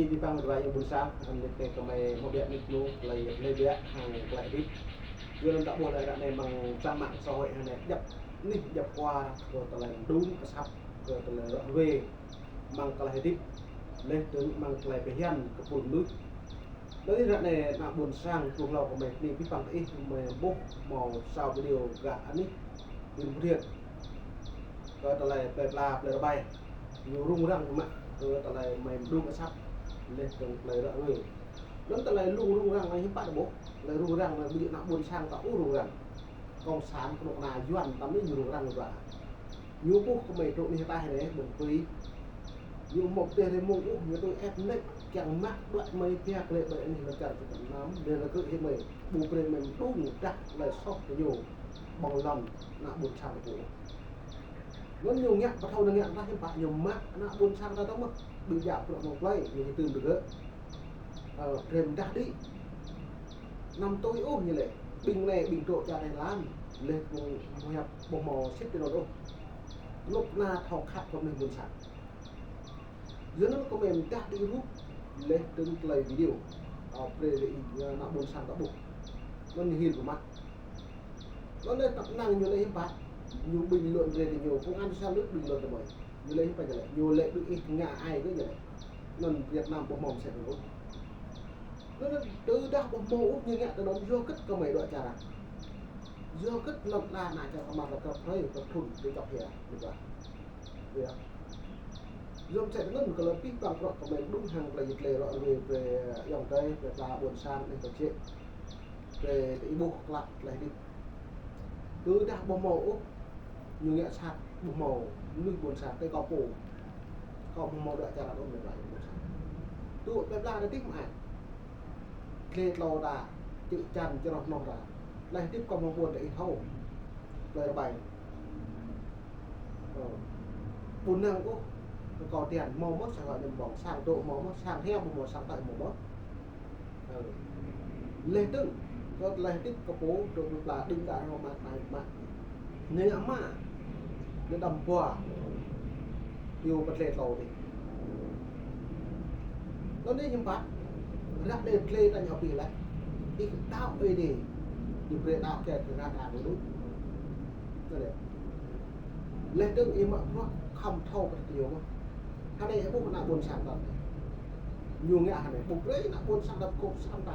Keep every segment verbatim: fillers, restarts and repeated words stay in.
Abih bang ƀing ayŏng ƀôn sang, anŭn lĕ kơ gơmơi hmâo ƀiă nik lu, tơlơi, tơlơi ƀiă hăng tơlơi hơdip. Yua anŭn ta ƀuh lĕ ră anai amăng trang mạng xã hội anai, djăp anih djăp khua kơ tơlơi mơđung kơsăp, kơ tơlơi ră ruai, amăng tơlơi hơdip, laih dơ̆ng amăng tơlơi pơhiăp kơ pul mơnuih. Tơlơi ră anai ană ƀôn sang, pluh hlâo gơmơi bơni abih bang ih, gơmơi ƀuh hmâo sa video gah anih Bưn Pơdriêt. Kơ tơlơi plơi pla, plơi rơbai. Ñu rŭng răng mă kơ tơlơi mơ̆ng mơđung kơsăp, laih dơ̆ng tơlơi ră ruai. Anŭn tơlơi rŭng, rŭng răng anai hiư̆m pă ta ƀuh, tơlơi rŭng răng anai ƀu djơ̆ ană ƀôn sang ta ôh rŭng răng. Cộng sản kơnuk kơna Yuan ta mơ̆n ñu rŭng răng ƀă. Ñu ƀuh gơmơi dŏ anih ataih anai, ƀing tui. Ñu hmâo pơdeh rơmông ôh, ñu tui ĕp nĕk, kiăng mă đuaĭ gơmơi pia klĕ ƀơi anih lŏn čar Việt Nam, laih anŭn kơ hĭ gơmơi, ƀu brơi gơmơi mơđung dah tơlơi soh kơ ñu, ƀơ̆ng lŏn ană ƀôn sang ta ƀuh. Anŭn ñu ngă pơthâo, ñu ngă dah hiư̆m pă ñu mă ană ƀôn sang ta tơ̆ng mơ̆n. Ƀing djă bruă mơ̆ng plơi, ñu hơtưm tơgơ̆. Ơ, brơi mơdah đĭ. Anăm tui ôh ñu lĕ. Ƀing anai, ƀing dŏ čar Thái Lan. Laih ƀu hmâo hiăp, ƀu hmâo sĭt tui anŭn ôh. Kơnuk kơna thâo khăp kơ mơnuih ƀôn sang. Yua anŭn gơmơi mơdah đĭ rup, laih dơ̆ng tơlơi video. Ơ, brơi lĕ, ơ, ană ƀôn sang ta ƀuh. Anŭn hil pơmă. Anŭn lĕ tăp năng ñu lĕ hiư̆m pă. Ñu bình luận brơi kơ ñu, công an xã lưới bình luận tơmơi. Ñu lĕ hiư̆m pă ñu lĕ. Ñu lĕ đuaĭ ih ngă ai kơ ñu lĕ. Anŭn Việt Nam ƀu hmâo mơsĕ anŭn ôh. Anŭn lĕ tơdah ƀu hmâo ôh ñu ngă tui anŭn yua hơget gơmơi dŏ čar arăng. Yua hơget lŏn ala ană čar Kơmar ta krăp hrơi, krăp thŭn, tui čŏk hia, ñu ƀă. Yua. Yua mơsĕ anŭn kơ lĕ abih bang bruă gơmơi mơđung hăng tơlơi, tơlơi ră ruai brơi ayŏng adơi, brơi pla ƀôn sang, anai kơ čĕ. Brơi tơlơi ih ƀuh klă tơlơi hơdip. Tơdah ƀu hmâo ôh, ñu ngă sat, ƀu hmâo mơnuih ƀôn sang, tơl kâo pô. Kâo ƀu hmâo dŏ čar anŭn lĕ ƀă ƀôn sang. Tŭ plơi pla ta dih mơ̆ ai. Klĕ tlâo ta, čư̆ čan čơrŏh hnoh ta. Laih hơdip kâo mơ̆ng ƀôn ta ih thâo. Plơi rơbai. Ơ. Ƀu năng ôh, kơ kâo tian hmâo mơ̆n, sang hơnăm ƀơ̆ng, sang dŏ hmâo mơ̆n, sang hia ƀu hmâo, sang tơi hmâo mơ̆n. Ơ. Laih dơ̆ng, kơ tơlơi hơdip kơ pô, dŏ plơi pla, đưm đă rơmang mă, mă. Anai ngă mă, anai đăm ƀuă. Yua pơtlĕ tlâo dih. Anŭn dih hiư̆m pă, ră anai tơlơi ta ñu pơhiăp lĕ. Ih đaŏ Ơi Adai, ñu brơi đaŏ kơ, kơ ră anai anŭn. Anŭn dih. Laih dơ̆ng ih mă bruă khŏm thâo pơtơ̆ ñu mơ̆n. Hơnai ih ƀuh ană ƀôn sang ta. Ñu ngă hơnai, ƀu brơi ană ƀôn sang ta pơkŏp sang ta.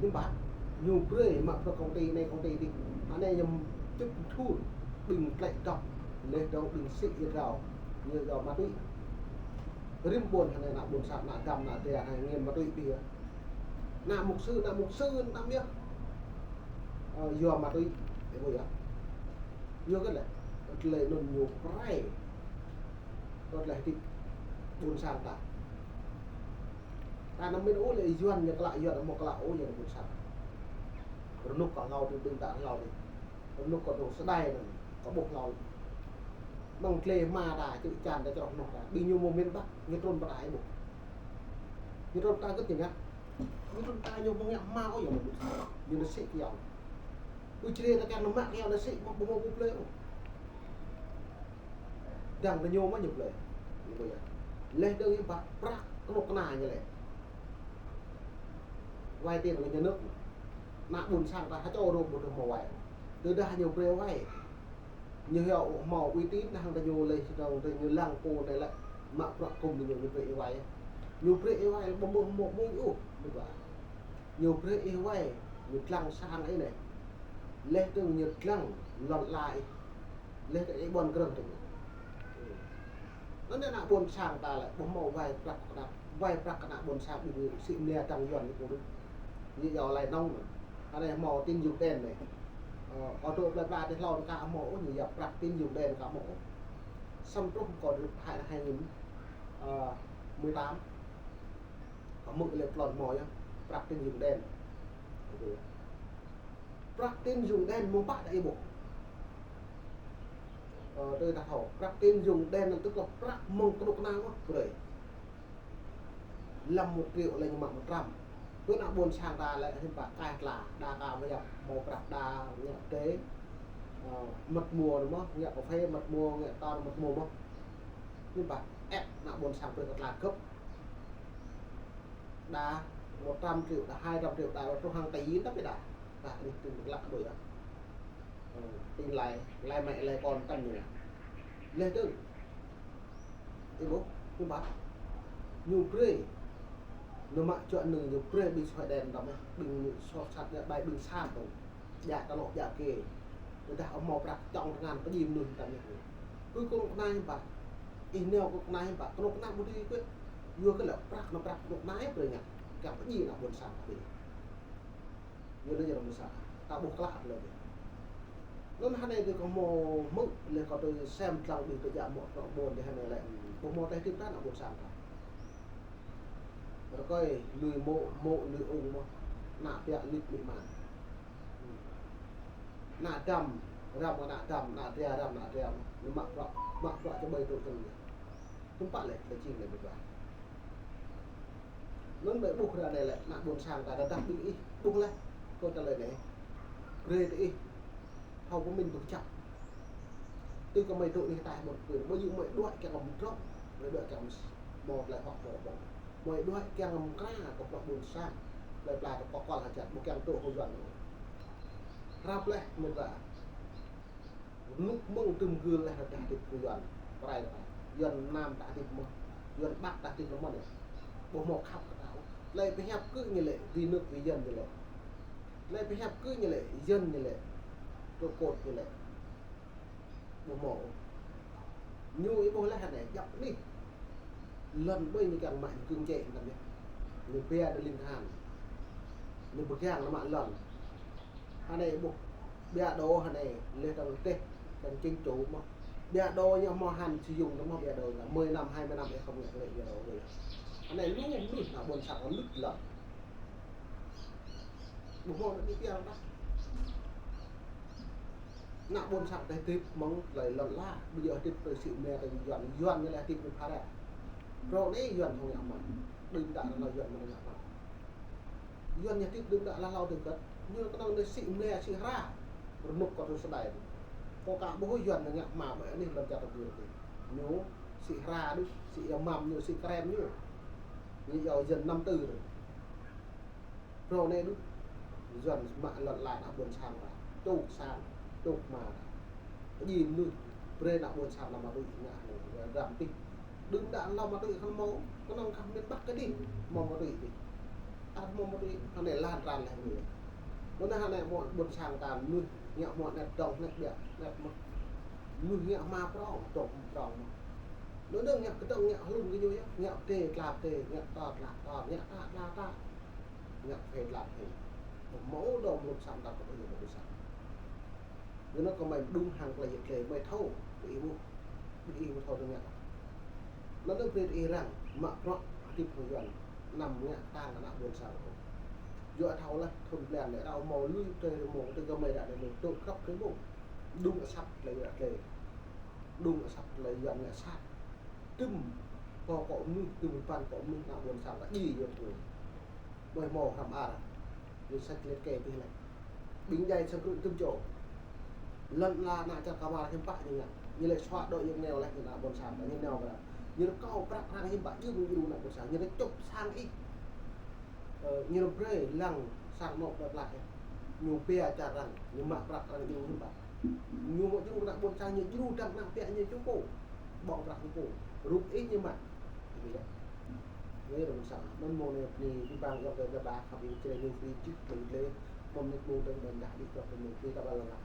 Hiư̆m pă, ñu brơi mă bruă công ty anai công ty dih. Hơnai ñu čŭp thur, ƀing klĕ dŏp, laih dơ̆ng ƀing sĭ yơh rao, ñu yua ma túy. Rĭm ƀôn hơnai ană ƀôn sang, ană găm, ană tria hơnai nghiện ma túy ƀiă. Ană mục sư, ană mục sư anăm yơh. Ơ, yua ma túy, ih ƀuh yơh. Yua kơ lĕ, tơlơi anŭn ñu pơrai. Kơ tơlơi hơdip ƀôn sang ta. Ta anăm mĭn ôh lĕ Yuan ñu klă, Yuan hmâo klă ôh, Yuan ƀôn sang. Rơnŭk kơ hlâo dih, đưm đă hlâo dih. Rơnŭk kơ dŏ sơdai anŭn, kơ ƀuh hlâo. Mơ̆ng tơlơi hmua ta, čư̆ čan ta, čơrŏh hnoh ta. Ƀing ñu mơ̆ng miền Bắc, ñu trŭn pơ ta ih ƀuh. Ñu trŭn pơ ta hơget ñu ngă. Ñu trŭn pơ ta ñu ƀu ngă hmua ôh, yua anŭn ƀôn sang. Ñu nao sĭ kơ yŏng. Ui črê ta kiăng nao mă kơ yŏng nao sĭ, ƀu hmâo, ƀu plơi ôh. Dăng kơ ñu mơ̆n ñu plơi. Ñu plơi. Laih dơ̆ng hiư̆m pă prăk kơnuk kơna ñu lĕ. Vay tiền của nhà nước. Ană ƀôn sang ta hơčâo rŏ ƀu hmâo vay. Tơdah ñu brơi vay. Ñu hyu hmâo uy tín, hăng ta ñu laih, hăng ta ñu lăng pô anai lĕ. Mă bruă kŭm ñu, ñu brơi ih vay. Ñu brơi ih vay, ƀu hmâo mơ̆ng ôh, ñu ƀă. Ñu brơi ih vay, ñu lăng sang ih anai. Laih dơ̆ng ñu lăng lŏn ala ih. Laih dơ̆ng ih ƀuăn grơ̆ng tơ̆ng. Anŭn ană ƀôn sang ta lĕ, ƀu hmâo vay prăk kơ ană, vay prăk kơ ană ƀôn sang ƀing sĭ mlia dăng Yuan ñu pô dih. Ñu yua lai nong anŭn. Anai hmâo tín dụng đen anai. Ơ, kơ dŏ plơi pla dih hlâo ka hmâo ôh, ñu yua prăk tín dụng đen ka hmâo ôh. Samơ̆ truh kơ hai, hai nghìn, ơ, mười tám. Kơ mơ̆ lĕ plon hmâo yơh, prăk tín dụng đen. Prăk tín dụng đen mơ̆ng pă ta ih ƀuh. Ơ, tui ta thâo, prăk tín dụng đen tức là prăk mơ̆ng kơnuk kơna mơ̆n brơi. Lăm một triệu lĕ ñu mă một trăm. Tui ană ƀôn sang ta lĕ hiư̆m pă, kaih tla, đa ka mơyap, hmâo prăk đa, ngă tê, ơ, măt mua anŭn mơ̆n, ngă cà phê măt mua, ngă tar măt mua mơ̆n. Hiư̆m pă, ĕp, ană ƀôn sang brơi kơ tơlơi gơ̆p. Đa một trăm triệu, đa hai trăm triệu, đa truh hàng tỷ, tơdah ƀiă đa. Đa, anih tơlơi lăk đôč ah. Ơ, tơlơi, tơlơi mă tơlơi kon kăn ñu. Leh dơ̆ng. Ih ƀuh, hiư̆m pă. Ñu brơi. Ñu mă čuă anŭn ñu brơi ƀing Suai đen tơdah mơ̆. Ƀing ñu soh sat ñu ƀai ƀing sat tơ̆ng. Djă tơlŏ djă kê. Tơdah hmâo prăk čŏng tơngan pơjing mơnuih tơdah mơ̆. Kơ kơnuk kơna hiư̆m pă. Ih nao kơnuk kơna hiư̆m pă. Kơnuk kơna ƀu dưi kơ. Yua kơ lĕ prăk anŭn prăk kơnuk kơna brơi ñu. Kiăng pơjing ană ƀôn sang tơdah. Yua anŭn ñu ƀôn sang. Ta ƀuh klă tơlơi. Anŭn hơnai tui kâo hmâo hmư̆ leh kâo tui sem tlang ƀing tơjă mơ̆ kơ ƀôn tui hơnai lĕ. Ƀu hmâo tơlơi hơdip ta ană ƀôn sang ta. Rơkơi lui mô̆, mô̆ lui ung mơ̆. Ană piă lui amĭ ama. Ană dăm, răm ană dăm, ană tria răm, ană tria mơ̆. Ñu mă bruă, mă bruă čơbơi tŭ tơ̆ng ñu. Hiư̆m pă lĕ, lĕ jing lĕ ƀiă. Anŭn ƀai ƀuh ră anai lĕ, ană ƀôn sang ta tơdah ƀing ih, ƀuh leh. Kâo tơlơi anai. Brơi tơ ih. Thâo pơmĭn pơkơjăp. Tui kơ mơi dŏ anih ataih ƀôn pơpŭ. Ƀu djơ̆ mơi đuaĭ kiăng kơ mơdrŏng. Mơi đuaĭ kiăng kơ mơ̆ tơlơi hŏk mơ̆ ƀơ̆ng. Mơi đuaĭ kiăng kơ mơkra kơ bruă ƀôn sang. Tơlơi pla tơ pơkŏl hơjăn. Ƀu kiăng dŏ kơ Yuan. Hrăp leh mơi pla. Rơnŭk mơ̆ng tơm gưl leh rơđah hơdip kơ Yuan. Pơrai rơđah. Yuan Nam ta hơdip mơ̆n. Yuan Bắc ta hơdip mơ̆n yơh. Ƀu hmâo khăp kơ ta ôh. Tơlơi pơhiăp kơ ñu lĕ, vì nước vì dân ñu lĕ. Tơlơi pơhiăp kơ ñu lĕ, dân ñu lĕ. Trụ cột ñu lĕ. Ƀu hmâo ôh. Ñu ih ƀuh leh hơnai, djŏp anih. Lŏn ƀơi ñu kiăng mă ñu kơ̆ng čĕ tơdah yơh. Ñu pia đơ ling tơhan. Ñu pơgang nao mă lŏn. Hơnai ƀuh, ƀiă đô hơnai, leh tơ̆ng teh, tơ̆ng chính chủ mơ̆. Ƀiă đô ñu hmâo hăn sử dụng tơ mơ̆ ƀiă đô, mười năm, hai mươi năm, ih không ngă lĕ ƀiă đô ôh. Hơnai lu mơnuih ană ƀôn sang lŭt lŏn. Ƀu hmâo ană ƀing pia ôh. Ană ƀôn sang tơlơi hơdip mơ̆ng tơlơi lŏn ala, ƀu djơ̆ hơdip tơlơi sĭ mlĕ tơlơi Yuan, Yuan ñu lĕ hơdip tơlơi phara. Phrâo anai Yuan thâo ngă mă, đưm đă anŭn Yuan mă ngă mă. Yuan ñu hơdip đưm đă laih hlâo tơgơ̆t. Ñu kơnơ̆ng anai sĭ mlĕ sĭ hra. Rơnŭk kơ tui sơdai. Kâo ka ƀuh Yuan ñu ngă mă ƀơi anih lŏn čar tơgơ̆t tih. Ñu sĭ hra đôč, sĭ ia măm ñu, sĭ krem ñu. Ñu iâu dân năm tư đôč. Phrâo anai đôč. Yuan mă lŏn ala ană ƀôn sang ta. Čuk sang, čuk ama ta. Pơjing mơnuih, brơi ană ƀôn sang lăm ma túy ngă anai, dram tih. Đưm đă lăm ma túy khăn hmâo, kơnơ̆ng kah miền Bắc kơ dih, hmâo ma túy dih. Ăt hmâo ma túy, hơnai lan ran leh mơnuih. Mơ̆n anai hơnai hmâo ƀôn sang ta mơnuih, ngă hmâo anet dŏng, anet ƀiă, anet mơ̆. Mơnuih ngă hma prong, dŏng prong mơ̆. Mơ̆n anai ngă kơdŏng, ngă hlŭn kơ ñu yơh, ngă tê, tla tê, ngă ta, tla ta, ngă ta, tla ta. Ngă phê, tla phê. Hmâo dŏng mơnuih sang ta kơ ƀơi ñu ƀôn sang. Yua anŭn kơ mơi mơđung hăng tơlơi yet tơlơi mơi thâo, ƀing ih ƀuh, ƀing ih ƀu thâo tơngă. Anŭn brơi ih răng, mă bruă, hơdip hăng Yuan, anăm ngă tang ană ƀôn sang ôh. Yua thâo leh, thun blan leh, rao hmâo lui tơlơi rơmông, tơlơi kơ mơi ră anai mơi dŏ krăp tơlơi mông. Mơđung asăp tơlơi yet tơlơi. Mơđung asăp tơlơi Yuan ngă sat. Tơm, pô kơ mơnuih, tơm păn kơ mơnuih ană ƀôn sang ta djai yua tui. Mơi hmâo hrăm ar. Yua sat lĕ kơ pih lĕ. Ƀing djai sang krư̆ tơm čô. Lŏn ala ană čar Khmer hiư̆m pă ñu ngă. Ñu lĕ sua dŏ yua neo lĕ ñu ană ƀôn sang ta ñu neo pơră. Ñu rơkâo prăk arăng hiư̆m pă jum djru ană ƀôn sang. Ñu rơčŭp sang ih. Ơ, ñu brơi lăng sang anŏ plơi pla ih. Ñu pia čar arăng, ñu mă prăk arăng djru hiư̆m pă. Ñu mă djru ană ƀôn sang ñu djru dăng ană piă ñu čuko. Ƀơ̆ng prăk čuko. Rup ih ñu mă. Ih lĕ. Anai rơmang sang. Mơ̆n mông anai bơni abih bang ayŏng adơi ƀing ta khăp ih čơrê ñu pơri čih ƀơi lĕ. Mơ̆n mơnit mông tơ̆ng ƀơ̆n dah đĭ prăk mông pơri ta ƀă lăng.